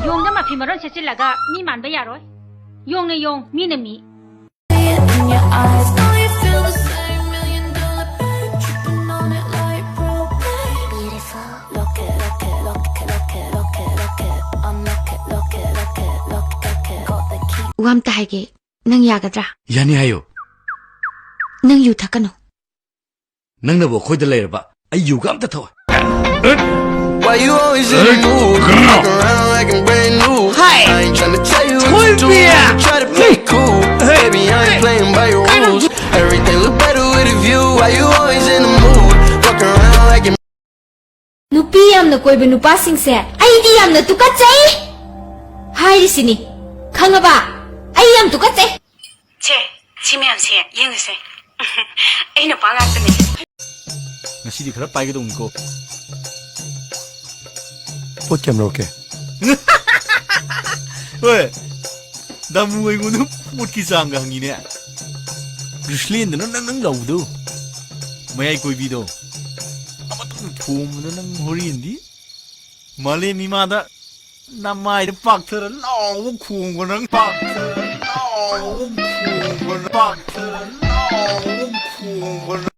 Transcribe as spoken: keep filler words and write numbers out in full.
ꯌꯣꯡꯗ ꯃꯐꯤ ꯃꯔꯣꯟ ꯁꯦꯠꯆꯤꯜꯂꯒ ꯃꯤ ꯃꯥꯟꯕ ꯌꯥꯔꯣꯏ꯫ ꯌꯣꯡꯅ ꯌꯣꯡ, ꯃꯤꯅ ꯃꯤ꯫ ꯋꯥ ꯑꯝꯇ ꯍꯥꯏꯒꯦ, ꯅꯪ ꯌꯥꯒꯗ꯭ꯔꯥ? ꯌꯥꯅꯤ ꯍꯥꯏꯌꯨ꯫ ꯅꯪ ꯌꯨ ꯊꯛꯀꯅꯨ꯫ ꯅꯪꯅꯕꯨ ꯑꯩꯈꯣꯏꯗ ꯂꯩꯔꯕ, ꯑꯩ ꯌꯨꯒ ꯑꯝꯇ ꯊꯛꯑꯣꯏ꯫ Why you always in the mood? Fuck around like I'm brand new. I ain't tryna tell you what to do. Try to play cool. Baby, I ain't playing by your rules. Everything look better with a view. Why you always in the mood? Fuck around like I'm ꯅꯨꯄꯤ ꯌꯥꯝꯅ ꯀꯣꯏꯕ ꯅꯨꯄꯥꯁꯤꯡꯁꯦ ꯑꯩꯗꯤ ꯌꯥꯝꯅ ꯇꯨꯀꯠꯆꯩ ꯍꯥꯏꯔꯤꯁꯤꯅꯤ꯫ ꯈꯪꯉꯕ? ꯑꯩ ꯌꯥꯝ ꯇꯨꯀꯠꯆꯩ꯫ ꯁꯦ, ꯁꯤ ꯃꯌꯥꯝꯁꯦ ꯌꯦꯡꯉꯨꯁꯦ꯫ ꯑꯩ ꯅꯨꯄꯥ ꯉꯥꯛꯇꯅꯦ꯫ ꯉꯁꯤꯗꯤ ꯈꯔ ꯄꯥꯏꯒꯗꯧꯅꯤꯀꯣ꯫ ꯄꯣꯠ ꯀꯌꯥꯝ ꯂꯧꯔꯛꯀꯦ? ꯍꯣꯏ, ꯗꯥꯃꯨ ꯑꯩꯉꯣꯟꯗ ꯄꯣꯠꯀꯤ ꯆꯥꯡꯒ ꯍꯪꯉꯤꯅꯦ꯫ ꯒ꯭ꯔꯤꯁꯂꯦꯟꯗꯅ ꯅꯪ ꯅꯪ ꯂꯥꯎꯕꯗꯣ, ꯃꯌꯥꯏ ꯀꯣꯏꯕꯤꯗꯣ, ꯑꯃꯇꯪ ꯊꯣꯝꯕꯗ ꯅꯪ ꯍꯣꯔꯦꯟꯗꯤ ꯃꯥꯂꯦꯝ ꯏꯃꯥꯗ ꯅꯃꯥꯏꯗ ꯄꯥꯛꯊꯔ ꯂꯥꯎꯕ ꯈꯣꯡꯕ ꯅꯪ, ꯄꯥꯛꯊꯔ ꯂꯥꯎꯕ ꯈꯣꯡꯕ ꯅꯪ, ꯄꯥꯛꯊꯔ ꯂꯥꯎꯕ ꯈꯣꯡꯕ ꯅꯪ꯫